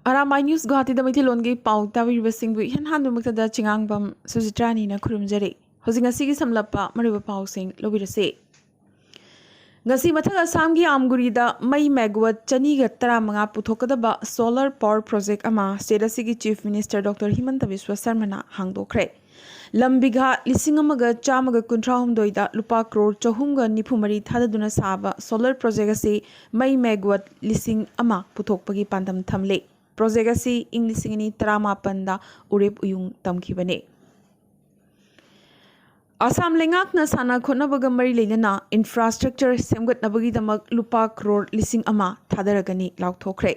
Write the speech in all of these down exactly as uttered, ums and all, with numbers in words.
ꯑꯔꯥꯃꯥꯏ news ꯒꯨꯋꯥꯍꯥꯇꯤꯗ ꯃꯩꯇꯩꯂꯣꯟꯒꯤ ꯄꯥꯎ ꯇꯥꯕꯤꯔꯤꯕꯁꯤꯡꯕꯨ ꯏꯍꯥꯟ ꯍꯥꯟꯕꯃꯛꯇꯗ ꯆꯤꯉꯥꯡꯕꯝ ꯁꯨꯖꯤꯇ꯭ꯔꯥꯅꯤꯅ ꯈꯨꯔꯨꯝꯖꯔꯤ꯫ ꯍꯧꯖꯤꯛ ꯉꯁꯤꯒꯤ ꯁꯝꯂꯞꯄ ꯃꯔꯨꯑꯣꯏꯕ ꯄꯥꯎꯁꯤꯡ ꯂꯧꯕꯤꯔꯁꯤ꯫ ꯉꯁꯤ ꯃꯊꯛ ꯑꯁꯥꯝꯒꯤ ꯑꯥꯝꯒꯨꯔꯤꯗ ꯃꯩ ꯃꯦꯒꯥꯋꯥꯠ ꯆꯅꯤꯒ ꯇꯔꯥꯃꯉꯥ ꯄꯨꯊꯣꯛꯀꯗꯕ solar power project ꯑꯃ state ꯑꯁꯤꯒꯤ Chief Minister Doctor ꯍꯤꯃꯟꯇ ꯕꯤꯁ꯭ꯋ ꯁꯔꯃꯅ ꯍꯥꯡꯗꯣꯛꯈ꯭ꯔꯦ꯫ ꯂꯝ ꯕꯤꯘꯥ ꯂꯤꯁꯤꯡ ꯑꯃꯒ ꯆꯥꯝꯃꯒ ꯀꯨꯟꯊ꯭ꯔꯥ ꯍꯨꯝꯗꯣꯏꯗ ꯂꯨꯄꯥ ꯀ꯭ꯔꯣꯔ ꯆꯍꯨꯝꯒ ꯅꯤꯐꯨ ꯃꯔꯤ ꯊꯥꯗꯗꯨꯅ ꯁꯥꯕ solar project ꯑꯁꯤ ꯃꯩ ꯃꯦꯒꯥꯋꯥꯠ ꯂꯤꯁꯤꯡ ꯑꯃ ꯄꯨꯊꯣꯛꯄꯒꯤ ꯄꯥꯟꯗꯝ ꯊꯝꯂꯤ꯫ Project ꯑꯁꯤ ꯏꯪ ꯂꯤꯁꯤꯡ ꯑꯅꯤ ꯇꯔꯥꯃꯥꯄꯟꯗ ꯎꯔꯦꯞ ꯎꯌꯨꯡ ꯇꯝꯈꯤꯕꯅꯤ꯫ ꯑꯁꯥꯝ ꯂꯩꯉꯥꯛꯅ ꯁꯥꯟꯅ ꯈꯣꯠꯅꯕꯒ ꯃꯔꯤ ꯂꯩꯅꯅ infrastructure ꯁꯦꯝꯒꯠꯅꯕꯒꯤꯗꯃꯛ ꯂꯨꯄꯥ ꯀ꯭ꯔꯣꯔ ꯂꯤꯁꯤꯡ ꯑꯃ ꯊꯥꯗꯔꯒꯅꯤ ꯂꯥꯎꯊꯣꯛꯈ꯭ꯔꯦ꯫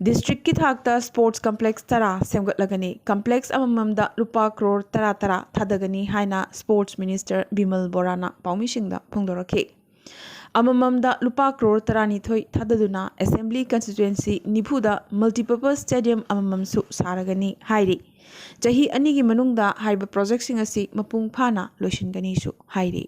Districtꯀꯤ ꯊꯥꯛꯇ sports complex ꯇꯔꯥ ꯁꯦꯝꯒꯠꯂꯒꯅꯤ꯫ Complex ꯑꯃꯃꯝꯗ ꯂꯨꯄꯥ ꯀ꯭ꯔꯣꯔ ꯇꯔꯥ ꯇꯔꯥ ꯊꯥꯗꯒꯅꯤ ꯍꯥꯏꯅ Sports Minister ꯕꯤꯃꯜ ꯕꯣꯔꯥꯅ ꯄꯥꯎꯃꯤꯁꯤꯡꯗ ꯐꯣꯡꯗꯣꯔꯛꯈꯤ꯫ ꯑꯃꯃꯝꯗ ꯂꯨꯄꯥ ꯀ꯭ꯔꯣꯔ ꯇꯔꯥꯅꯤꯊꯣꯏ ꯊꯥꯗꯗꯨꯅ assembly constituency ꯅꯤꯐꯨꯗ multipurpose stadium ꯑꯃꯃꯝꯁꯨ ꯁꯥꯔꯒꯅꯤ ꯍꯥꯏꯔꯤ꯫ ꯆꯍꯤ ꯑꯅꯤꯒꯤ ꯃꯅꯨꯡꯗ ꯍꯥꯏꯔꯤꯕ projectꯁꯤꯡ ꯑꯁꯤ ꯃꯄꯨꯡ ꯐꯥꯅ ꯂꯣꯏꯁꯤꯟꯒꯅꯤꯁꯨ ꯍꯥꯏꯔꯤ꯫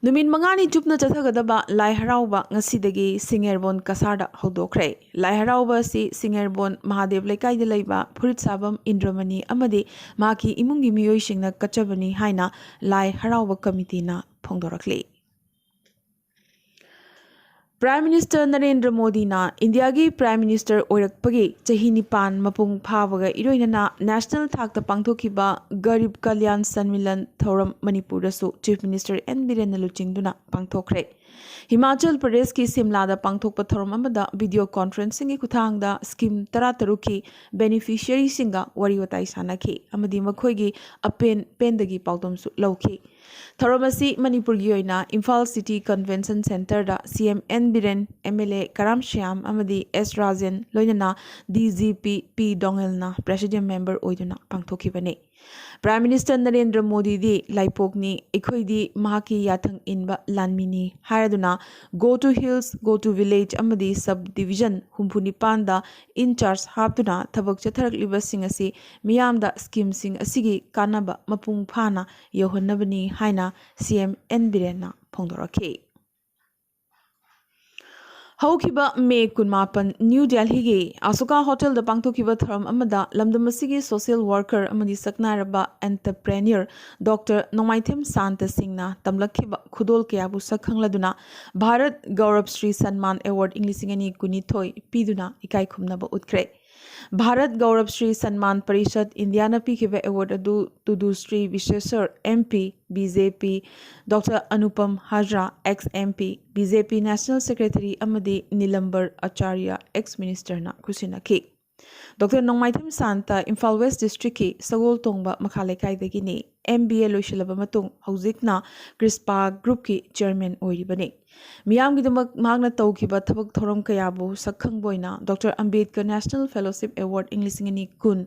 ꯅꯨꯃꯤꯠ ꯃꯉꯥꯅꯤ ꯆꯨꯞꯅ ꯆꯠꯊꯒꯗꯕ ꯂꯥꯏ ꯍꯔꯥꯎꯕ ꯉꯁꯤꯗꯒꯤ ꯁꯤꯡꯉꯦꯔꯕꯣꯟ ꯀꯁꯥꯔꯗ ꯍꯧꯗꯣꯛꯈ꯭ꯔꯦ꯫ ꯂꯥꯏ ꯍꯔꯥꯎꯕ ꯑꯁꯤ ꯁꯤꯡꯉꯦꯔꯕꯣꯟ ꯃꯍꯥꯗꯦꯕ ꯂꯩꯀꯥꯏꯗ ꯂꯩꯕ ꯐꯨꯔꯤꯠ ꯁꯥꯐꯝ ꯏꯟꯗ꯭ꯔꯃꯅꯤ ꯑꯃꯗꯤ ꯃꯍꯥꯛꯀꯤ ꯏꯃꯨꯡꯒꯤ ꯃꯤꯑꯣꯏꯁꯤꯡꯅ ꯀꯠꯆꯕꯅꯤ ꯍꯥꯏꯅ ꯂꯥꯏ ꯍꯔꯥꯎꯕ ꯀꯃꯤꯇꯤꯅ ꯐꯣꯡꯗꯣꯔꯛꯂꯤ꯫ Prime Minister ꯅꯔꯦꯟꯗ꯭ꯔ ꯃꯣꯗꯤꯅ ꯏꯟꯗꯤꯌꯥꯒꯤ Prime Minister ꯑꯣꯏꯔꯛꯄꯒꯤ ꯆꯍꯤ ꯅꯤꯄꯥꯟ ꯃꯄꯨꯡ ꯐꯥꯕꯒ ꯏꯔꯣꯏꯅꯅ national ꯊꯥꯛꯇ ꯄꯥꯡꯊꯣꯛꯈꯤꯕ ꯒꯔꯤꯕ ꯀꯂꯌꯥꯟ ꯁꯟꯃꯤꯂꯟ ꯊꯧꯔꯝ ꯃꯅꯤꯄꯨꯔꯗꯁꯨ Chief Minister ꯑꯦꯟ ꯕꯤꯔꯦꯟꯅ ꯂꯨꯆꯤꯡꯗꯨꯅ ꯄꯥꯡꯊꯣꯛꯈ꯭ꯔꯦ꯫ ꯍꯤꯃꯥꯆꯜ ꯄ꯭ꯔꯗꯦꯁꯀꯤ ꯁꯤꯝꯂꯥꯗ ꯄꯥꯡꯊꯣꯛꯄ ꯊꯧꯔꯝ ꯑꯃꯗ video conferencingꯒꯤ ꯈꯨꯠꯊꯥꯡꯗ scheme ꯇꯔꯥꯇꯔꯨꯛꯀꯤ beneficiaryꯁꯤꯡꯒ ꯋꯥꯔꯤ ꯋꯥꯇꯥꯏ ꯁꯥꯟꯅꯈꯤ ꯑꯃꯗꯤ ꯃꯈꯣꯏꯒꯤ ꯑꯄꯦꯟ ꯄꯦꯟꯗꯒꯤ ꯄꯥꯎꯗꯝꯁꯨ ꯂꯧꯈꯤ꯫ ꯊꯧꯔꯝ ꯑꯁꯤ ꯃꯅꯤꯄꯨꯔꯒꯤ ꯑꯣꯏꯅ ꯏꯝꯐꯥꯜ City Convention Centreꯗ C M N Biren, M L A Karam Shyam ꯑꯃꯗꯤ ꯑꯦꯁ ꯔꯥꯖꯦꯟ ꯂꯣꯏꯅꯅ ꯗꯤ ꯖꯤ ꯄꯤ ꯄꯤ ꯗꯣꯉꯦꯜꯅ President Member ꯑꯣꯏꯗꯨꯅ ꯄꯥꯡꯊꯣꯛꯈꯤꯕꯅꯤ꯫ Prime Minister ꯅꯔꯦꯟꯗ꯭ꯔ ꯃꯣꯗꯤꯗꯤ ꯂꯥꯏꯄꯣꯛꯅꯤ, ꯑꯩꯈꯣꯏꯗꯤ ꯃꯍꯥꯛꯀꯤ ꯌꯥꯊꯪ ꯏꯟꯕ ꯂꯥꯟꯃꯤꯅꯤ ꯍꯥꯏꯔꯗꯨꯅ Go to Hills, Go to Village ꯑꯃꯗꯤ Sub Division ꯍꯨꯝꯐꯨ ꯅꯤꯄꯥꯟꯗ in charge ꯍꯥꯞꯇꯨꯅ ꯊꯕꯛ ꯆꯠꯊꯔꯛꯂꯤꯕꯁꯤꯡ ꯑꯁꯤ ꯃꯤꯌꯥꯝꯗ schemeꯁꯤꯡ ꯑꯁꯤꯒꯤ ꯀꯥꯟꯅꯕ ꯃꯄꯨꯡ ꯐꯥꯅ ꯌꯧꯍꯟꯅꯕꯅꯤ ꯍꯥꯏꯅ ꯁꯤ ꯑꯦꯝ ꯑꯦꯟ ꯕꯤꯔꯦꯟꯅ ꯐꯣꯡꯗꯣꯔꯛꯈꯤ꯫ ꯍꯧꯈꯤꯕ ꯃꯦ ꯀꯨꯟꯃꯥꯄꯟ, ꯅ꯭ꯌꯨ ꯗꯦꯜꯍꯤꯒꯤ ꯑꯁꯣꯀꯥ ꯍꯣꯇꯦꯜꯗ ꯄꯥꯡꯊꯣꯛꯈꯤꯕ ꯊꯧꯔꯝ ꯑꯃꯗ ꯂꯝꯗꯝ ꯑꯁꯤꯒꯤ social worker ꯑꯃꯗꯤ ꯁꯛꯅꯥꯏꯔꯕ entrepreneur Doctor ꯅꯣꯡꯃꯥꯏꯊꯦꯝ ꯁꯥꯟꯇ ꯁꯤꯡꯅ ꯇꯝꯂꯛꯈꯤꯕ ꯈꯨꯗꯣꯜ ꯀꯌꯥꯕꯨ ꯁꯛ ꯈꯪꯂꯗꯨꯅ ꯚꯥꯔꯠ ꯒꯧꯔꯕ ꯁ꯭ꯔꯤ ꯁꯟꯃꯥꯟ award ꯏꯪ ꯂꯤꯁꯤꯡ ꯑꯅꯤ ꯀꯨꯟꯅꯤꯊꯣꯏ ꯄꯤꯗꯨꯅ ꯏꯀꯥꯏ ꯈꯨꯝꯅꯕ ꯎꯠꯈ꯭ꯔꯦ꯫ ꯚꯥꯔꯠ ꯒꯧꯔꯕ ꯁ꯭ꯔꯤ ꯁꯟꯃꯥꯟ ꯄꯔꯤꯁꯠ ꯏꯟꯗꯤꯌꯥꯅ ꯄꯤꯈꯤꯕ award ꯑꯗꯨ ꯇꯨꯗꯨ Shri ꯕꯤꯁꯦꯁꯔ, MP, BJP, Doctor Anupam ꯍꯖꯥꯔꯥ, ex MP, BJP National Secretary ꯑꯃꯗꯤ ꯅꯤꯂꯝꯕꯔ ꯑꯆꯥꯔꯌ, ex ministerꯅ ꯈꯨꯠꯁꯤꯟꯅꯈꯤ꯫ ꯗꯣꯛꯇꯔ ꯅꯣꯡꯃꯥꯏꯊꯦꯝ ꯁꯥꯟꯇ ꯏꯝꯐꯥꯜ West Districtꯀꯤ ꯁꯒꯣꯜ ꯇꯣꯡꯕ ꯃꯈꯥ ꯂꯩꯀꯥꯏꯗꯒꯤꯅꯤ꯫ MBA ꯂꯣꯏꯁꯤꯜꯂꯕ ꯃꯇꯨꯡ ꯍꯧꯖꯤꯛꯅ ꯀ꯭ꯔꯤꯁꯄꯥ Groupꯀꯤ chairman ꯑꯣꯏꯔꯤꯕꯅꯤ꯫ ꯃꯤꯌꯥꯝꯒꯤꯗꯃꯛ ꯃꯍꯥꯛꯅ ꯇꯧꯈꯤꯕ ꯊꯕꯛ ꯊꯧꯔꯝ ꯀꯌꯥꯕꯨ ꯁꯛ ꯈꯪꯕ ꯑꯣꯏꯅ doctor Ambedkar National Fellowship Award ꯏꯪ ꯂꯤꯁꯤꯡ ꯑꯅꯤ ꯀꯨꯟ,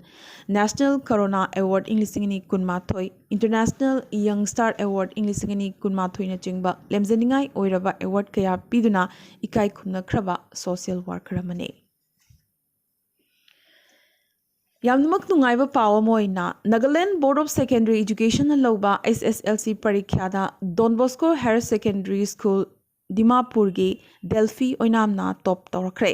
National Corona Award ꯏꯪ ꯂꯤꯁꯤꯡ ꯑꯅꯤ ꯀꯨꯟꯃꯥꯊꯣꯏ, International Young Star Award ꯏꯪ ꯂꯤꯁꯤꯡ ꯑꯅꯤ ꯀꯨꯟꯃꯥꯊꯣꯏꯅꯆꯤꯡꯕ ꯂꯦꯝꯖꯅꯤꯡꯉꯥꯏ ꯑꯣꯏꯔꯕ award ꯀꯌꯥ ꯄꯤꯗꯨꯅ ꯏꯀꯥꯏ ꯈꯨꯝꯅꯈ꯭ꯔꯕ social worker ꯑꯃꯅꯤ꯫ ꯌꯥꯝꯅꯃꯛ ꯅꯨꯡꯉꯥꯏꯕ ꯄꯥꯎ ꯑꯃ ꯑꯣꯏꯅ, Nagaland Board of Secondary Educationꯅ ꯂꯧꯕ SSLC ꯄꯔꯤꯈ꯭ꯌꯥꯗ Don Bosco Higher Secondary School ꯗꯤꯃꯥꯄꯨꯔꯒꯤ ꯗꯦꯜꯐꯤ ꯑꯣꯏꯅꯥꯝꯅ top ꯇꯧꯔꯛꯈ꯭ꯔꯦ꯫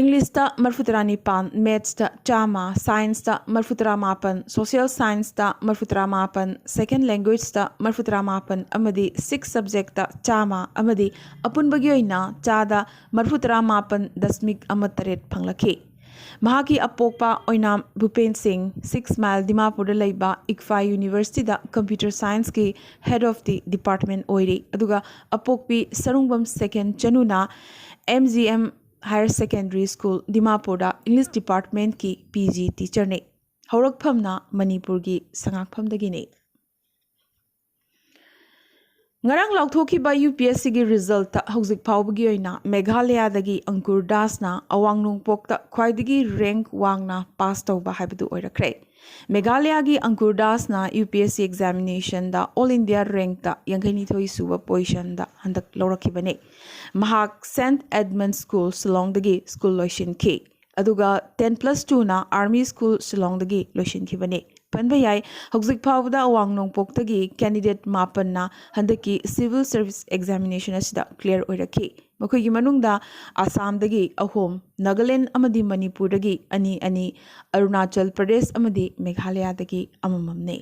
Englishꯇ ꯃꯔꯐꯨꯇꯔꯥ ꯅꯤꯄꯥꯟ, Mathsꯇ ꯆꯥꯝꯃ, Scienceꯇ ꯃꯔꯐꯨꯇꯔꯥ ꯃꯥꯄꯟ, Social Scienceꯇ ꯃꯔꯐꯨꯇꯔꯥ ꯃꯥꯄꯟ, Second Languageꯇ ꯃꯔꯐꯨꯇꯔꯥ ꯃꯥꯄꯟ ꯑꯃꯗꯤ Six Subjectꯇ ꯆꯥꯝꯃ ꯑꯃꯗꯤ ꯑꯄꯨꯟꯕꯒꯤ ꯑꯣꯏꯅ ꯆꯥꯗ ꯃꯔꯐꯨꯇꯔꯥ ꯃꯥꯄꯟ ꯗꯁꯃꯤꯛ ꯑꯃ ꯇꯔꯦꯠ ꯐꯪꯂꯛꯈꯤ꯫ ꯃꯍꯥꯛꯀꯤ ꯑꯄꯣꯛꯄ ꯑꯣꯏꯅꯥꯝ ꯚꯨꯄꯦꯟ ꯁꯤꯡ, Six Mile ꯗꯤꯃꯥꯄꯨꯔꯗ ꯂꯩꯕ ꯏꯛꯐꯥꯏ Universityꯗ Computer Scienceꯀꯤ Head of the Department ꯑꯣꯏꯔꯤ, ꯑꯗꯨꯒ ꯑꯄꯣꯛꯄꯤ Sarungbam Second ꯆꯅꯨꯅ MGM Higher Secondary School ꯗꯤꯃꯥꯄꯨꯔꯗ English Departmentꯀꯤ PG teacherꯅꯤ꯫ ꯍꯧꯔꯛꯐꯝꯅ ꯃꯅꯤꯄꯨꯔꯒꯤ ꯁꯉꯥꯛꯐꯝꯗꯒꯤꯅꯤ꯫ ꯉꯔꯥꯡ ꯂꯥꯎꯊꯣꯛꯈꯤꯕ UPSCꯒꯤ resultꯇ ꯍꯧꯖꯤꯛ ꯐꯥꯎꯕꯒꯤ ꯑꯣꯏꯅ ꯃꯦꯘꯥꯂꯌꯥꯗꯒꯤ ꯑꯪꯀꯨꯔ ꯗꯥꯁꯅ ꯑꯋꯥꯡ ꯅꯣꯡꯄꯣꯛꯇ ꯈ꯭ꯋꯥꯏꯗꯒꯤ rank ꯋꯥꯡꯅ pass ꯇꯧꯕ ꯍꯥꯏꯕꯗꯨ ꯑꯣꯏꯔꯛꯈ꯭ꯔꯦ꯫ ꯃꯦꯘꯥꯂꯌꯥꯒꯤ ꯑꯪꯀꯨꯔ ꯗꯥꯁꯅ UPSC examinationꯗ All India rankꯇ ꯌꯥꯡꯈꯩꯅꯤꯊꯣꯏ ꯁꯨꯕ positionꯗ ꯍꯟꯗꯛ ꯂꯧꯔꯛꯈꯤꯕꯅꯤ꯫ ꯃꯍꯥꯛ Saint Edmund School ꯁꯤꯂꯣꯡꯗꯒꯤ school ꯂꯣꯏꯁꯤꯟꯈꯤ꯫ ꯑꯗꯨꯒ ten plus twoꯅ Army School ꯁꯤꯂꯣꯡꯗꯒꯤ ꯂꯣꯏꯁꯤꯟꯈꯤꯕꯅꯤ꯫ ꯄꯟꯕ ꯌꯥꯏ, ꯍꯧꯖꯤꯛ ꯐꯥꯎꯕꯗ ꯑꯋꯥꯡ ꯅꯣꯡꯄꯣꯛꯇꯒꯤ candidate ꯃꯥꯄꯟꯅ ꯍꯟꯗꯛꯀꯤ civil service examination ꯑꯁꯤꯗ clear ꯑꯣꯏꯔꯛꯈꯤ꯫ ꯃꯈꯣꯏꯒꯤ ꯃꯅꯨꯡꯗ ꯑꯁꯥꯝꯗꯒꯤ ꯑꯍꯨꯝ, ꯅꯥꯒꯥꯂꯦꯟ ꯑꯃꯗꯤ ꯃꯅꯤꯄꯨꯔꯗꯒꯤ ꯑꯅꯤ ꯑꯅꯤ, ꯑꯔꯨꯅꯥꯆꯜ ꯄ꯭ꯔꯗꯦꯁ ꯑꯃꯗꯤ ꯃꯦꯘꯥꯂꯌꯥꯗꯒꯤ ꯑꯃꯃꯝꯅꯤ꯫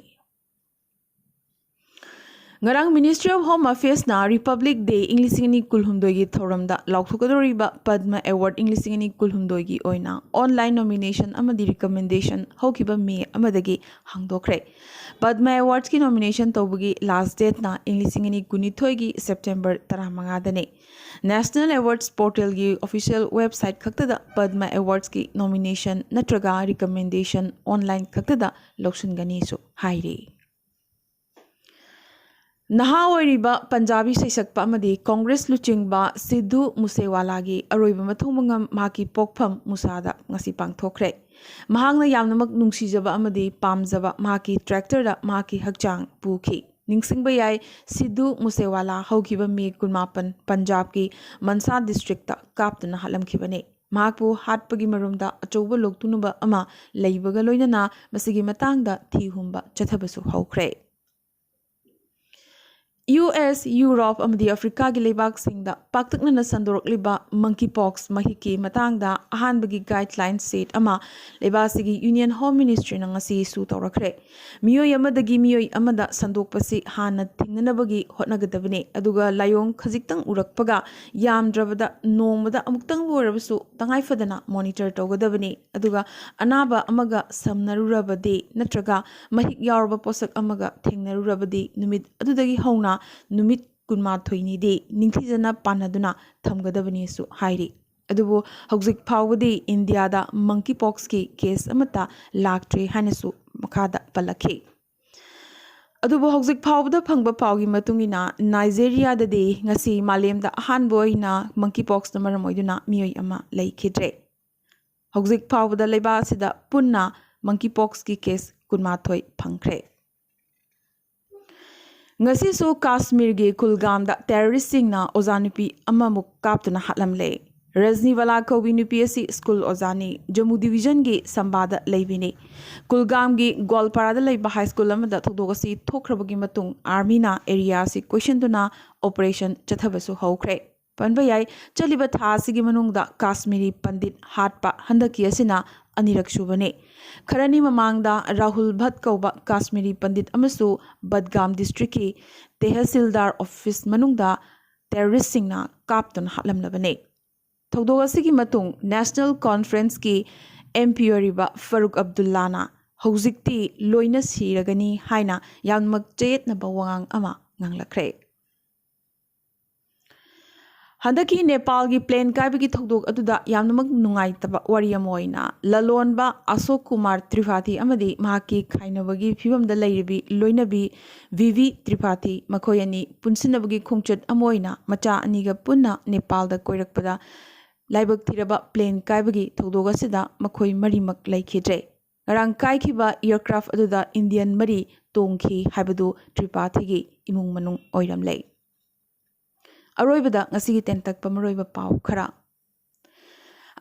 ꯉꯔꯥꯡ Ministry of Home Affairsꯅ Republic Day ꯏꯪ ꯂꯤꯁꯤꯡ ꯑꯅꯤ ꯀꯨꯟꯍꯨꯝꯗꯣꯏꯒꯤ ꯊꯧꯔꯝꯗ ꯂꯥꯎꯊꯣꯛꯀꯗꯧꯔꯤꯕ ꯄꯗꯃ Award ꯏꯪ ꯂꯤꯁꯤꯡ ꯑꯅꯤ ꯀꯨꯟꯍꯨꯝꯗꯣꯏꯒꯤ ꯑꯣꯏꯅ online nomination ꯑꯃꯗꯤ recommendation ꯍꯧꯈꯤꯕ ꯃꯦ ꯑꯃꯗꯒꯤ ꯍꯥꯡꯗꯣꯛꯈ꯭ꯔꯦ꯫ ꯄꯗꯃ Awardsꯀꯤ nomination ꯇꯧꯕꯒꯤ last dateꯅ ꯏꯪ ꯂꯤꯁꯤꯡ ꯑꯅꯤ ꯀꯨꯟꯅꯤꯊꯣꯏꯒꯤ September ꯇꯔꯥꯃꯉꯥꯗꯅꯤ꯫ National Awards portalꯒꯤ official website ꯈꯛꯇꯗ ꯄꯗꯃ Awardsꯀꯤ nomination ꯅꯠꯇ꯭ꯔꯒ recommendation online ꯈꯛꯇꯗ ꯂꯧꯁꯤꯟꯒꯅꯤꯁꯨ ꯍꯥꯏꯔꯤ꯫ ꯅꯍꯥ ꯑꯣꯏꯔꯤꯕ ꯄꯟꯖꯥꯕꯤ ꯁꯩꯁꯛꯄ ꯑꯃꯗꯤ ꯀꯣꯡꯒ꯭ꯔꯦꯁ ꯂꯨꯆꯤꯡꯕ ꯁꯤꯙꯨ ꯃꯨꯁꯦꯋꯥꯂꯥꯒꯤ ꯑꯔꯣꯏꯕ ꯃꯊꯧ ꯃꯉꯝ ꯃꯍꯥꯛꯀꯤ ꯄꯣꯛꯐꯝ ꯃꯨꯁꯥꯗ ꯉꯁꯤ ꯄꯥꯡꯊꯣꯛꯈ꯭ꯔꯦ꯫ ꯃꯍꯥꯛꯅ ꯌꯥꯝꯅꯃꯛ ꯅꯨꯡꯁꯤꯖꯕ ꯑꯃꯗꯤ ꯄꯥꯝꯖꯕ ꯃꯍꯥꯛꯀꯤ tractorꯗ ꯃꯍꯥꯛꯀꯤ ꯍꯛꯆꯥꯡ ꯄꯨꯈꯤ꯫ ꯅꯤꯡꯁꯤꯡꯕ ꯌꯥꯏ, ꯁꯤꯙꯨ ꯃꯨꯁꯦꯋꯥꯂꯥ ꯍꯧꯈꯤꯕ ꯃꯦ ꯀꯨꯟꯃꯥꯄꯟ ꯄꯟꯖꯥꯕꯀꯤ ꯃꯟꯁꯥ districtꯇ ꯀꯥꯞꯇꯨꯅ ꯍꯥꯠꯂꯝꯈꯤꯕꯅꯤ꯫ ꯃꯍꯥꯛꯄꯨ ꯍꯥꯠꯄꯒꯤ ꯃꯔꯨꯝꯗ ꯑꯆꯧꯕ ꯂꯣꯛꯇꯨꯅꯕ ꯑꯃ ꯂꯩꯕꯒ ꯂꯣꯏꯅꯅ ꯃꯁꯤꯒꯤ ꯃꯇꯥꯡꯗ ꯊꯤ ꯍꯨꯝꯕ ꯆꯠꯊꯕꯁꯨ ꯍꯧꯈ꯭ꯔꯦ꯫ ꯌꯨ ꯑꯦꯁ, ꯌꯨꯔꯣꯞ ꯑꯃꯗꯤ ꯑꯐ꯭ꯔꯤꯀꯥꯒꯤ ꯂꯩꯕꯥꯛꯁꯤꯡꯗ ꯄꯥꯛꯇꯛꯅꯅ ꯁꯟꯗꯣꯔꯛꯂꯤꯕ monkeypox ꯃꯍꯤꯛꯀꯤ ꯃꯇꯥꯡꯗ ꯑꯍꯥꯟꯕꯒꯤ guideline set ꯑꯃ ꯂꯩꯕꯥꯛ ꯑꯁꯤꯒꯤ Union Home Ministryꯅ ꯉꯁꯤ issue ꯇꯧꯔꯛꯈ꯭ꯔꯦ꯫ ꯃꯤꯑꯣꯏ ꯑꯃꯗꯒꯤ ꯃꯤꯑꯣꯏ ꯑꯃꯗ ꯁꯟꯗꯣꯛꯄꯁꯤ ꯍꯥꯟꯅ ꯊꯤꯡꯅꯅꯕꯒꯤ ꯍꯣꯠꯅꯒꯗꯕꯅꯤ, ꯑꯗꯨꯒ ꯂꯥꯏꯑꯣꯡ ꯈꯖꯤꯛꯇꯪ ꯎꯔꯛꯄꯒ ꯌꯥꯝꯗ꯭ꯔꯕꯗ ꯅꯣꯡꯃꯗ ꯑꯃꯨꯛꯇꯪꯕꯨ ꯑꯣꯏꯔꯕꯁꯨ ꯇꯉꯥꯏꯐꯗꯅ monitor ꯇꯧꯒꯗꯕꯅꯤ꯫ ꯑꯗꯨꯒ ꯑꯅꯥꯕ ꯑꯃꯒ ꯁꯝꯅꯔꯨꯔꯕꯗꯤ ꯅꯠꯇ꯭ꯔꯒ ꯃꯍꯤꯛ ꯌꯥꯎꯔꯕ ꯄꯣꯠꯁꯛ ꯑꯃꯒ ꯊꯦꯡꯅꯔꯨꯔꯕꯗꯤ ꯅꯨꯃꯤꯠ ꯑꯗꯨꯗꯒꯤ ꯍꯧꯅ ꯅꯨꯃꯤꯠ ꯀꯨꯟꯃꯥꯊꯣꯏꯅꯤꯗꯤ ꯅꯤꯡꯊꯤꯖꯅ ꯄꯥꯟꯅꯗꯨꯅ ꯊꯝꯒꯗꯕꯅꯤꯁꯨ ꯍꯥꯏꯔꯤ꯫ ꯑꯗꯨꯕꯨ ꯍꯧꯖꯤꯛ ꯐꯥꯎꯕꯗꯤ ꯏꯟꯗꯤꯌꯥꯗ monkeypoxꯀꯤ case ꯑꯃꯠꯇ ꯂꯥꯛꯇ꯭ꯔꯤ ꯍꯥꯏꯅꯁꯨ ꯃꯈꯥꯗ ꯄꯜꯂꯛꯈꯤ꯫ ꯑꯗꯨꯕꯨ ꯍꯧꯖꯤꯛ ꯐꯥꯎꯕꯗ ꯐꯪꯕ ꯄꯥꯎꯒꯤ ꯃꯇꯨꯡ ꯏꯟꯅ, ꯅꯥꯏꯖꯦꯔꯤꯌꯥꯗꯗꯤ ꯉꯁꯤ ꯃꯥꯂꯦꯝꯗ ꯑꯍꯥꯟꯕ ꯑꯣꯏꯅ monkeypoxꯅ ꯃꯔꯝ ꯑꯣꯏꯗꯨꯅ ꯃꯤꯑꯣꯏ ꯑꯃ ꯂꯩꯈꯤꯗ꯭ꯔꯦ꯫ ꯍꯧꯖꯤꯛ ꯐꯥꯎꯕꯗ ꯂꯩꯕꯥꯛ ꯑꯁꯤꯗ ꯄꯨꯟꯅ monkeypoxꯀꯤ case ꯀꯨꯟꯃꯥꯊꯣꯏ ꯐꯪꯈ꯭ꯔꯦ꯫ ꯉꯁꯤꯁꯨ ꯀꯥꯁꯃꯤꯔꯒꯤ ꯀꯨꯜꯒꯥꯝꯗ terroristꯁꯤꯡꯅ ꯑꯣꯖꯥ ꯅꯨꯄꯤ ꯑꯃꯃꯨꯛ ꯀꯥꯞꯇꯨꯅ ꯍꯥꯠꯂꯝꯂꯦ꯫ ꯔꯖꯅꯤꯕꯥꯂꯥ ꯀꯧꯕꯤ ꯅꯨꯄꯤ ꯑꯁꯤ school ꯑꯣꯖꯥꯅꯤ, ꯖꯝꯃꯨ divisionꯒꯤ ꯁꯝꯕꯥꯗ ꯂꯩꯕꯤꯅꯤ꯫ ꯀꯨꯜꯒꯥꯝꯒꯤ ꯒꯣꯜꯄꯥꯔꯥꯗ ꯂꯩꯕ high school ꯑꯃꯗ ꯊꯧꯗꯣꯛ ꯑꯁꯤ ꯊꯣꯛꯈ꯭ꯔꯕꯒꯤ ꯃꯇꯨꯡ armyꯅ area ꯑꯁꯤ ꯀꯣꯏꯁꯤꯟꯗꯨꯅ operation ꯆꯠꯊꯕꯁꯨ ꯍꯧꯈ꯭ꯔꯦ꯫ ꯄꯟꯕ ꯌꯥꯏ꯫ ꯆꯠꯂꯤꯕ ꯊꯥ ꯑꯁꯤꯒꯤ ꯃꯅꯨꯡꯗ ꯀꯥꯁꯃꯤꯔꯤ ꯄꯟꯗꯤꯠ ꯍꯥꯠꯄ ꯍꯟꯗꯛꯀꯤ ꯑꯁꯤꯅ ꯑꯅꯤꯔꯛ ꯁꯨꯕꯅꯤ꯫ ꯈꯔꯅꯤ ꯃꯃꯥꯡꯗ ꯔꯥꯍꯨꯜ ꯚꯠ ꯀꯧꯕ ꯀꯥꯁꯃꯤꯔꯤ ꯄꯟꯗꯤꯠ ꯑꯃꯁꯨ ꯕꯗꯒꯥꯝ ꯗꯤꯁꯇ꯭ꯔꯤꯛꯀꯤ ꯇꯦꯍꯁꯤꯜꯗꯥꯔ ꯑꯣꯐꯤꯁ ꯃꯅꯨꯡꯗ ꯇꯦꯔꯣꯔꯤꯁꯁꯤꯡꯅ ꯀꯥꯞꯇꯨꯅ ꯍꯥꯠꯂꯝꯂꯕꯅꯤ꯫ ꯊꯧꯗꯣꯛ ꯑꯁꯤꯒꯤ ꯃꯇꯨꯡ ꯅꯦꯁꯅꯦꯜ ꯀꯣꯟꯐ꯭ꯔꯦꯟꯁꯀꯤ ꯑꯦꯝ ꯄꯤ ꯑꯣꯏꯔꯤꯕ ꯐꯔꯨꯛ ꯑꯕꯗꯨꯜꯂꯥꯅ ꯍꯧꯖꯤꯛꯇꯤ ꯂꯣꯏꯅ ꯁꯤꯔꯒꯅꯤ ꯍꯥꯏꯅ ꯌꯥꯝꯅꯃꯛ ꯆꯌꯦꯠꯅꯕ ꯋꯥꯉꯥꯡ ꯑꯃ ꯉꯥꯡꯂꯛꯈ꯭ꯔꯦ꯫ ꯍꯟꯗꯛꯀꯤ ꯅꯦꯄꯥꯜꯒꯤ ꯄ꯭ꯂꯦꯟ ꯀꯥꯏꯕꯒꯤ ꯊꯧꯗꯣꯛ ꯑꯗꯨꯗ ꯌꯥꯝꯅꯃꯛ ꯅꯨꯡꯉꯥꯏꯇꯕ ꯋꯥꯔꯤ ꯑꯃ ꯑꯣꯏꯅ ꯂꯂꯣꯟꯕ ꯑꯁꯣꯛ ꯀꯨꯃꯥꯔ ꯇ꯭ꯔꯤꯄꯥꯊꯤ ꯑꯃꯗꯤ ꯃꯍꯥꯛꯀꯤ ꯈꯥꯏꯅꯕꯒꯤ ꯐꯤꯕꯝꯗ ꯂꯩꯔꯤꯕꯤ ꯂꯣꯏꯅꯕꯤ ꯚꯤꯚꯤ ꯇ꯭ꯔꯤꯄꯥꯊꯤ ꯃꯈꯣꯏ ꯑꯅꯤ ꯄꯨꯟꯁꯤꯟꯅꯕꯒꯤ ꯈꯣꯡꯆꯠ ꯑꯃ ꯑꯣꯏꯅ ꯃꯆꯥ ꯑꯅꯤꯒ ꯄꯨꯟꯅ ꯅꯦꯄꯥꯜꯗ ꯀꯣꯏꯔꯛꯄꯗ ꯂꯥꯏꯕꯛ ꯊꯤꯔꯕ ꯄ꯭ꯂꯦꯟ ꯀꯥꯏꯕꯒꯤ ꯊꯧꯗꯣꯛ ꯑꯁꯤꯗ ꯃꯈꯣꯏ ꯃꯔꯤꯃꯛ ꯂꯩꯈꯤꯗ꯭ꯔꯦ꯫ ꯉꯔꯥꯡ ꯀꯥꯏꯈꯤꯕ ꯑꯦꯌꯔꯀ꯭ꯔꯥꯐ ꯑꯗꯨꯗ ꯏꯟꯗꯤꯌꯟ ꯃꯔꯤ ꯇꯣꯡꯈꯤ ꯍꯥꯏꯕꯗꯨ ꯇ꯭ꯔꯤꯄꯥꯊꯤꯒꯤ ꯏꯃꯨꯡ ꯃꯅꯨꯡ ꯑꯣꯏꯔꯝꯂꯦ꯫ ꯑꯔꯣꯏꯕꯗ ꯉꯁꯤꯒꯤ ꯇꯦꯟꯇꯛꯄ ꯃꯔꯨꯑꯣꯏꯕ ꯄꯥꯎ ꯈꯔ꯫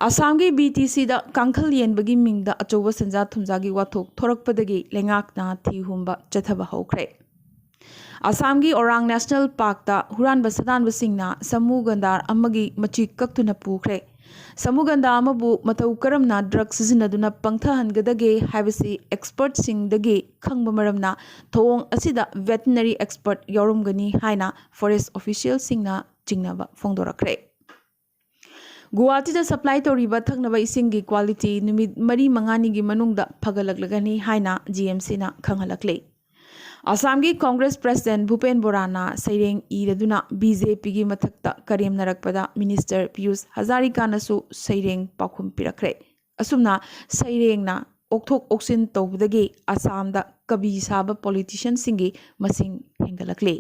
ꯑꯁꯥꯝꯒꯤ ꯕꯤ ꯇꯤ ꯁꯤꯗ ꯀꯥꯡꯈꯜ ꯌꯦꯟꯕꯒꯤ ꯃꯤꯡꯗ ꯑꯆꯧꯕ ꯁꯦꯟꯖꯥ ꯊꯨꯝꯖꯥꯒꯤ ꯋꯥꯊꯣꯛ ꯊꯣꯔꯛꯄꯗꯒꯤ ꯂꯩꯉꯥꯛꯅ ꯊꯤ ꯍꯨꯝꯕ ꯆꯠꯊꯕ ꯍꯧꯈ꯭ꯔꯦ꯫ ꯑꯁꯥꯝꯒꯤ ꯑꯣꯔꯥꯡ ꯅꯦꯁꯅꯦꯜ ꯄꯥꯔꯛꯇ ꯍꯨꯔꯥꯟꯕ ꯁꯥꯗꯥꯟꯕꯁꯤꯡꯅ ꯁꯃꯨ ꯒꯟꯗꯥꯔ ꯑꯃꯒꯤ ꯃꯆꯤ ꯀꯛꯇꯨꯅ ꯄꯨꯈ꯭ꯔꯦ꯫ ꯁꯃꯨ ꯒꯟꯗꯥ ꯑꯃꯕꯨ ꯃꯇꯧ ꯀꯔꯝꯅ ꯗ꯭ꯔꯒ ꯁꯤꯖꯤꯟꯅꯗꯨꯅ ꯄꯪꯊꯍꯟꯒꯗꯒꯦ ꯍꯥꯏꯕꯁꯤ ꯑꯦꯛꯁꯄꯔꯠꯁꯤꯡꯗꯒꯤ ꯈꯪꯕ ꯃꯔꯝꯅ ꯊꯧꯑꯣꯡ ꯑꯁꯤꯗ ꯚꯦꯇꯤꯅꯔꯤ ꯑꯦꯛꯁꯄꯔꯠ ꯌꯥꯎꯔꯝꯒꯅꯤ ꯍꯥꯏꯅ ꯐꯣꯔꯦꯁ ꯑꯣꯐꯤꯁꯤꯌꯦꯜꯁꯤꯡꯅ ꯆꯤꯡꯅꯕ ꯐꯣꯡꯗꯣꯔꯛꯈ꯭ꯔꯦ꯫ ꯒꯨꯋꯥꯍꯥꯇꯤꯗ ꯁꯄ꯭ꯂꯥꯏ ꯇꯧꯔꯤꯕ ꯊꯛꯅꯕ ꯏꯁꯤꯡꯒꯤ ꯀ꯭ꯋꯥꯂꯤꯇꯤ ꯅꯨꯃꯤꯠ ꯃꯔꯤ ꯃꯉꯥꯅꯤꯒꯤ ꯃꯅꯨꯡꯗ ꯐꯒꯠꯂꯛꯂꯒꯅꯤ ꯍꯥꯏꯅ ꯖꯤ ꯑꯦꯝ ꯁꯤꯅ ꯈꯪꯍꯜꯂꯛꯂꯤ꯫ ꯑꯁꯥꯝꯒꯤ ꯀꯣꯡꯒ꯭ꯔꯦꯁ ꯄ꯭ꯔꯦꯁꯤꯗꯦꯟ ꯚꯨꯄꯦꯟ ꯕꯣꯔꯥꯅ ꯁꯩꯔꯦꯡ ꯏꯔꯗꯨꯅ ꯕꯤ ꯖꯦ ꯄꯤꯒꯤ ꯃꯊꯛꯇ ꯀꯔꯦꯝꯅꯔꯛꯄꯗ ꯃꯤꯅꯤꯁꯇꯔ ꯄꯤꯌꯨꯁ ꯍꯖꯥꯔꯤꯀꯥꯅꯁꯨ ꯁꯩꯔꯦꯡ ꯄꯥꯎꯈꯨꯝ ꯄꯤꯔꯛꯈ꯭ꯔꯦ꯫ ꯑꯁꯨꯝꯅ ꯁꯩꯔꯦꯡꯅ ꯑꯣꯛꯊꯣꯛ ꯑꯣꯛꯁꯤꯟ ꯇꯧꯕꯗꯒꯤ ꯑꯁꯥꯝꯗ ꯀꯕꯤ ꯁꯥꯕ ꯄꯣꯂꯤꯇꯤꯁꯤꯌꯟꯁꯤꯡꯒꯤ ꯃꯁꯤꯡ ꯍꯦꯟꯒꯠꯂꯛꯂꯤ꯫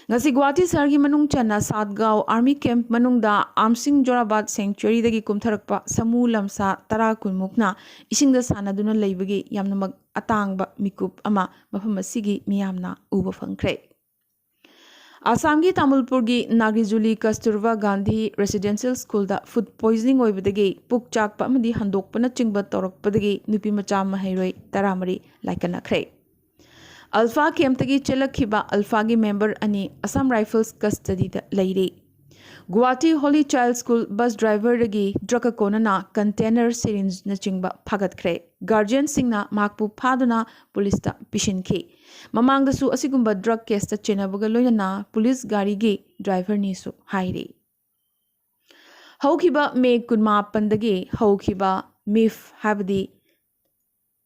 ꯉꯁꯤ ꯒꯨꯋꯥꯍꯥꯇꯤ ꯁꯍꯔꯒꯤ ꯃꯅꯨꯡ ꯆꯟꯅ ꯁꯥꯠꯒꯥꯎ ꯑꯥꯔꯃꯤ ꯀꯦꯝꯞ ꯃꯅꯨꯡꯗ ꯑꯥꯝꯁꯤꯡ ꯖꯣꯔꯥꯕꯥꯠ ꯁꯦꯡꯆꯨꯋꯥꯔꯤꯗꯒꯤ ꯀꯨꯝꯊꯔꯛꯄ ꯁꯃꯨ ꯂꯝꯁꯥ ꯇꯔꯥ ꯀꯨꯟꯃꯨꯛꯅ ꯏꯁꯤꯡꯗ ꯁꯥꯟꯅꯗꯨꯅ ꯂꯩꯕꯒꯤ ꯌꯥꯝꯅꯃꯛ ꯑꯇꯥꯡꯕ ꯃꯤꯀꯨꯞ ꯑꯃ ꯃꯐꯝ ꯑꯁꯤꯒꯤ ꯃꯤꯌꯥꯝꯅ ꯎꯕ ꯐꯪꯈ꯭ꯔꯦ꯫ ꯑꯁꯥꯝꯒꯤ ꯇꯥꯃꯨꯜꯄꯨꯔꯒꯤ ꯅꯥꯒꯤꯖꯨꯂꯤ ꯀꯁꯇꯨꯔꯕꯥ ꯒꯥꯟꯙꯤ ꯔꯦꯁꯤꯗꯦꯟꯁꯤꯌꯦꯜ ꯁ꯭ꯀꯨꯜꯗ ꯐꯨꯗ ꯄꯣꯏꯖꯅꯤꯡ ꯑꯣꯏꯕꯗꯒꯤ ꯄꯨꯛ ꯆꯥꯛꯄ ꯑꯃꯗꯤ ꯍꯟꯗꯣꯛꯄꯅꯆꯤꯡꯕ ꯇꯧꯔꯛꯄꯗꯒꯤ ꯅꯨꯄꯤ ꯃꯆꯥ ꯃꯍꯩꯔꯣꯏ ꯇꯔꯥꯃꯔꯤ ꯂꯥꯏꯀꯠꯅꯈ꯭ꯔꯦ꯫ ꯑꯜꯐꯥ ꯀꯦꯝꯞꯇꯒꯤ ꯆꯦꯜꯂꯛꯈꯤꯕ ꯑꯜꯐꯥꯒꯤ ꯃꯦꯝꯕꯔ ꯑꯅꯤ ꯑꯁꯥꯝ ꯔꯥꯏꯐꯜꯁ ꯀꯁꯇꯗꯤꯗ ꯂꯩꯔꯤ꯫ Guwahati holy child school bus ꯗ꯭ꯔꯥꯏꯚꯔꯗꯒꯤ ꯗ꯭ꯔꯒꯀ ꯀꯣꯟꯅꯅ ꯀꯟꯇꯦꯅꯔ ꯁꯤꯔꯤꯟꯖꯅꯆꯤꯡꯕ ꯐꯥꯒꯠꯈ꯭ꯔꯦ꯫ ꯒꯥꯔꯖꯤꯌꯟꯁꯤꯡꯅ ꯃꯍꯥꯛꯄꯨ ꯐꯥꯗꯨꯅ ꯄꯨꯂꯤꯁꯇ ꯄꯤꯁꯤꯟꯈꯤ꯫ ꯃꯃꯥꯡꯗꯁꯨ ꯑꯁꯤꯒꯨꯝꯕ ꯗ꯭ꯔꯒ ꯀꯦꯁꯇ ꯆꯦꯟꯅꯕꯒ ꯂꯣꯏꯅꯅ ꯄꯨꯂꯤꯁ ꯒꯥꯔꯤꯒꯤ ꯗ꯭ꯔꯥꯏꯚꯔꯅꯤꯁꯨ ꯍꯥꯏꯔꯤ꯫ ꯍꯧꯈꯤꯕ ꯃꯦ ꯀꯨꯟꯃꯥꯄꯟꯗꯒꯤ ꯍꯧꯈꯤꯕ ꯃꯤꯐ, ꯍꯥꯏꯕꯗꯤ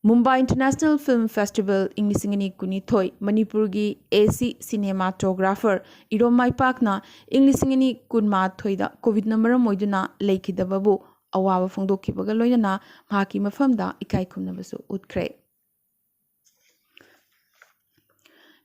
ꯃꯨꯝꯕꯥꯏ ꯏꯟꯇꯔꯅꯦꯁꯅꯦꯜ ꯐꯤꯜꯝ ꯐꯦꯁꯇꯤꯚꯦꯜ ꯏꯪ ꯂꯤꯁꯤꯡ ꯑꯅꯤ ꯀꯨꯟꯅꯤꯊꯣꯏ, ꯃꯅꯤꯄꯨꯔꯒꯤ ꯑꯦ ꯁꯤ ꯁꯤꯅꯦꯃꯥꯇꯣꯒ꯭ꯔꯥꯐꯔ ꯏꯔꯣꯝ ꯃꯥꯏꯄꯥꯛꯅ ꯏꯪ ꯂꯤꯁꯤꯡ ꯑꯅꯤ ꯀꯨꯟꯃꯥꯊꯣꯏꯗ ꯀꯣꯚꯤꯗꯅ ꯃꯔꯝ ꯑꯣꯏꯗꯨꯅ ꯂꯩꯈꯤꯗꯕꯕꯨ ꯑꯋꯥꯕ ꯐꯣꯡꯗꯣꯛꯈꯤꯕꯒ ꯂꯣꯏꯅꯅ ꯃꯍꯥꯛꯀꯤ ꯃꯐꯝꯗ ꯏꯀꯥꯏ ꯈꯨꯝꯅꯕꯁꯨ ꯎꯠꯈ꯭ꯔꯦ꯫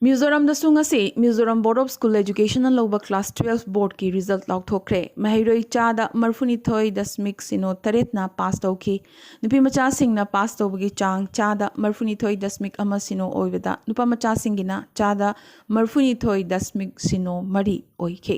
ꯃꯤꯖꯣꯔꯥꯝꯗꯁꯨ ꯉꯁꯤ ꯃꯤꯖꯣꯔꯥꯝ ꯕꯣꯔꯗ ꯑꯣꯐ ꯁ꯭ꯀꯨꯜ ꯑꯦꯖꯨꯀꯦꯁꯟꯅ ꯂꯧꯕ ꯀ꯭ꯂꯥꯁ ꯇꯨꯋꯦꯜꯐ ꯕꯣꯔꯗꯀꯤ ꯔꯤꯖꯜꯠ ꯂꯥꯎꯊꯣꯛꯈ꯭ꯔꯦ꯫ ꯃꯍꯩꯔꯣꯏ ꯆꯥꯗ ꯃꯔꯤꯐꯨꯅꯤꯊꯣꯏ ꯗꯁꯃꯤꯛ ꯁꯤꯅꯣ ꯇꯔꯦꯠꯅ ꯄꯥꯁ ꯇꯧꯈꯤ꯫ ꯅꯨꯄꯤ ꯃꯆꯥꯁꯤꯡꯅ ꯄꯥꯁ ꯇꯧꯕꯒꯤ ꯆꯥꯡ ꯆꯥꯗ ꯃꯔꯤꯐꯨꯅꯤꯊꯣꯏ ꯗꯁꯃꯤꯛ ꯑꯃ ꯁꯤꯅꯣ ꯑꯣꯏꯕꯗ, ꯅꯨꯄꯥ ꯃꯆꯥꯁꯤꯡꯒꯤꯅ ꯆꯥꯗ ꯃꯔꯤꯐꯨꯅꯤꯊꯣꯏ ꯗꯁꯃꯤꯛ ꯁꯤꯅꯣ ꯃꯔꯤ ꯑꯣꯏꯈꯤ꯫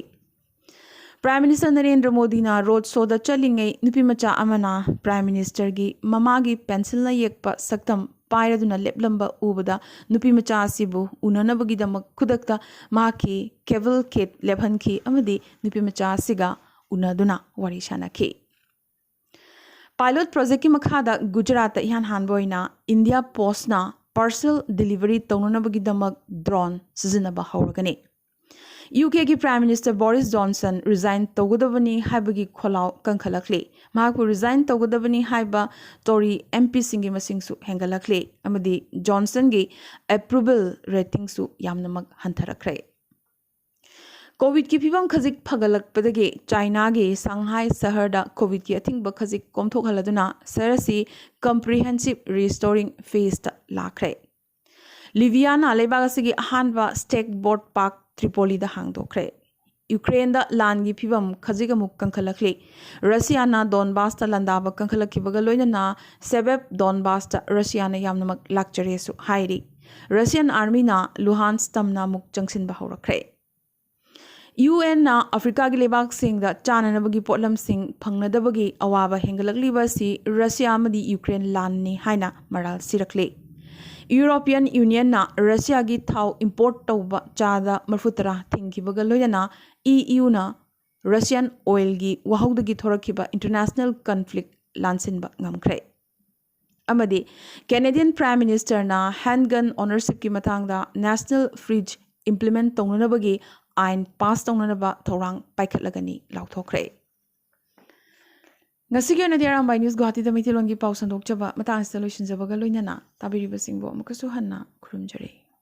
ꯄ꯭ꯔꯥꯏꯝ ꯃꯤꯅꯤꯁꯇꯔ ꯅꯔꯦꯟꯗ꯭ꯔ ꯃꯣꯗꯤꯅ ꯔꯣꯗ ꯁꯣꯗ ꯆꯠꯂꯤꯉꯩ ꯅꯨꯄꯤ ꯃꯆꯥ ꯑꯃꯅ ꯄ꯭ꯔꯥꯏꯝ ꯃꯤꯅꯤꯁꯇꯔꯒꯤ ꯃꯃꯥꯒꯤ ꯄꯦꯟꯁꯤꯜꯅ ꯌꯦꯛꯄ ꯁꯛꯇꯝ ꯄꯥꯏꯔꯗꯨꯅ ꯂꯦꯞꯂꯝꯕ ꯎꯕꯗ ꯅꯨꯄꯤ ꯃꯆꯥ ꯑꯁꯤꯕꯨ ꯎꯅꯅꯕꯒꯤꯗꯃꯛ ꯈꯨꯗꯛꯇ ꯃꯍꯥꯛꯀꯤ ꯀꯦꯕꯜ ꯀꯦꯠ ꯂꯦꯞꯍꯟꯈꯤ ꯑꯃꯗꯤ ꯅꯨꯄꯤ ꯃꯆꯥ ꯑꯁꯤꯒ ꯎꯅꯗꯨꯅ ꯋꯥꯔꯤ ꯁꯥꯅꯈꯤ꯫ ꯄꯥꯏꯂꯣꯠ ꯄ꯭ꯔꯣꯖꯦꯛꯀꯤ ꯃꯈꯥꯗ ꯒꯨꯖꯔꯥꯠꯇ ꯏꯍꯥꯟ ꯍꯥꯟꯕ ꯑꯣꯏꯅ ꯏꯟꯗꯤꯌꯥ ꯄꯣꯁꯅ ꯄꯥꯔꯁꯦꯜ ꯗꯤꯂꯤꯚꯔꯤ ꯇꯧꯅꯅꯕꯒꯤꯗꯃꯛ ꯗ꯭ꯔꯣꯟ ꯁꯤꯖꯤꯟꯅꯕ ꯍꯧꯔꯒꯅꯤ꯫ ꯌꯨ ꯀꯦꯒꯤ prime minister Boris Johnson resign ꯇꯧꯒꯗꯕꯅꯤ ꯍꯥꯏꯕꯒꯤ ꯈꯣꯜꯂꯥꯎ ꯀꯟꯈꯠꯂꯛꯂꯤ꯫ ꯃꯍꯥꯛꯄꯨ ꯔꯤꯖꯥꯏꯟ ꯇꯧꯒꯗꯕꯅꯤ ꯍꯥꯏꯕ ꯇꯣꯔꯤ ꯑꯦꯝ ꯄꯤꯁꯤꯡꯒꯤ ꯃꯁꯤꯡꯁꯨ ꯍꯦꯟꯒꯠꯂꯛꯂꯤ ꯑꯃꯗꯤ ꯖꯣꯟꯁꯟꯒꯤ ꯑꯦꯄ꯭ꯔꯨꯕꯦꯜ ꯔꯦꯇꯤꯡꯁꯨ ꯌꯥꯝꯅꯃꯛ ꯍꯟꯊꯔꯛꯈ꯭ꯔꯦ꯫ ꯀꯣꯚꯤꯗꯀꯤ ꯐꯤꯕꯝ ꯈꯖꯤꯛ ꯐꯒꯠꯂꯛꯄꯗꯒꯤ ꯆꯥꯏꯅꯥꯒꯤ ꯁꯪꯍꯥꯏ ꯁꯍꯔꯗ ꯀꯣꯚꯤꯗꯀꯤ ꯑꯊꯤꯡꯕ ꯈꯖꯤꯛ ꯀꯣꯝꯊꯣꯛꯍꯜꯂꯗꯨꯅ ꯁꯍꯔ ꯑꯁꯤ ꯀꯝꯄ꯭ꯔꯤꯍꯦꯟꯁꯤꯞ ꯔꯤꯁꯇꯣꯔꯤꯡ ꯐꯦꯖꯇ ꯂꯥꯛꯈ꯭ꯔꯦ꯫ ꯂꯤꯕꯤꯌꯥꯅ ꯂꯩꯕꯥꯛ ꯑꯁꯤꯒꯤ ꯑꯍꯥꯟꯕ ꯁ꯭ꯇꯦꯛ ꯕꯣꯠ ꯄꯥꯔꯛ ꯇ꯭ꯔꯤꯄꯣꯂꯤꯗ ꯍꯥꯡꯗꯣꯛꯈ꯭ꯔꯦ꯫ ꯌꯨꯀ꯭ꯔꯦꯟꯗ ꯂꯥꯟꯒꯤ ꯐꯤꯕꯝ ꯈꯖꯤꯛ ꯑꯃꯨꯛ ꯀꯟꯈꯠꯂꯛꯂꯤ꯫ ꯔꯁꯤꯌꯥꯅ ꯗꯣꯟꯕꯥꯁꯇ ꯂꯥꯟꯗꯥꯕ ꯀꯟꯈꯠꯂꯛꯈꯤꯕꯒ ꯂꯣꯏꯅꯅ ꯁꯦꯕꯦꯞ ꯗꯣꯟꯕꯥꯁꯇ ꯔꯁꯤꯌꯥꯅ ꯌꯥꯝꯅꯃꯛ ꯂꯥꯛꯆꯔꯦꯁꯨ ꯍꯥꯏꯔꯤ꯫ ꯔꯁꯤꯌꯥꯟ ꯑꯥꯔꯃꯤꯅ ꯂꯨꯍꯥꯟꯁ ꯇꯝꯅ ꯑꯃꯨꯛ ꯆꯪꯁꯤꯟꯕ ꯍꯧꯔꯛꯈ꯭ꯔꯦ꯫ ꯌꯨ ꯑꯦꯟꯅ ꯑꯐ꯭ꯔꯤꯀꯥꯒꯤ ꯂꯩꯕꯥꯛꯁꯤꯡꯗ ꯆꯥꯅꯅꯕꯒꯤ ꯄꯣꯠꯂꯝꯁꯤꯡ ꯐꯪꯅꯗꯕꯒꯤ ꯑꯋꯥꯕ ꯍꯦꯟꯒꯠꯂꯛꯂꯤꯕ ꯑꯁꯤ ꯔꯁꯤꯌꯥ ꯑꯃꯗꯤ ꯌꯨꯀ꯭ꯔꯦꯟ ꯂꯥꯟꯅꯤ ꯍꯥꯏꯅ ꯃꯔꯥꯜ ꯁꯤꯔꯛꯂꯤ꯫ ꯌꯨꯔꯣꯄꯤꯌꯟ ꯌꯨꯅꯤꯌꯟꯅ ꯔꯁꯤꯌꯥꯒꯤ ꯊꯥꯎ ꯏꯝꯄꯣꯔꯠ ꯇꯧꯕ ꯆꯥꯗ ꯃꯔꯤꯐꯨꯇꯔꯥ ꯊꯤꯡꯈꯤꯕꯒ ꯂꯣꯏꯅꯅ ꯏ ꯌꯨꯅ ꯔꯁꯤꯌꯟ ꯑꯣꯏꯜꯒꯤ ꯋꯥꯍꯧꯗꯒꯤ ꯊꯣꯔꯛꯈꯤꯕ ꯏꯟꯇꯔꯅꯦꯁꯅꯦꯜ ꯀꯟꯐ꯭ꯂꯤꯛ ꯂꯥꯟꯁꯤꯟꯕ ꯉꯝꯈ꯭ꯔꯦ꯫ ꯑꯃꯗꯤ ꯀꯦꯅꯦꯗꯤꯌꯟ ꯄ꯭ꯔꯥꯏꯝ ꯃꯤꯅꯤꯁꯇꯔꯅ ꯍꯦꯟꯒꯟ ꯑꯣꯅꯔꯁꯤꯞꯀꯤ ꯃꯇꯥꯡꯗ ꯅꯦꯁꯅꯦꯜ ꯐ꯭ꯔꯤꯖ ꯏꯝꯄ꯭ꯂꯤꯃꯦꯟꯠ ꯇꯧꯅꯅꯕꯒꯤ ꯑꯥꯏꯟ ꯄꯥꯁ ꯇꯧꯅꯅꯕ ꯊꯧꯔꯥꯡ ꯄꯥꯏꯈꯠꯂꯒꯅꯤ ꯂꯥꯎꯊꯣꯛꯈ꯭ꯔꯦ꯫ ꯉꯁꯤꯒꯤ ꯑꯣꯏꯅꯗꯤ ꯑꯔꯥꯝꯕꯥꯏ ꯅ꯭ꯌꯨꯁ ꯒꯨꯋꯥꯍꯥꯇꯤꯗ ꯃꯩꯇꯩꯂꯣꯟꯒꯤ ꯄꯥꯎ ꯁꯟꯗꯣꯛꯆꯕ ꯃꯇꯥꯡ ꯑꯁꯤꯗ ꯂꯣꯏꯁꯤꯟꯖꯕꯒ ꯂꯣꯏꯅꯅ ꯇꯥꯕꯤꯔꯤꯕꯁꯤꯡꯕꯨ ꯑꯃꯨꯛꯀꯁꯨ ꯍꯟꯅ ꯈꯨꯔꯨꯝꯖꯔꯤ꯫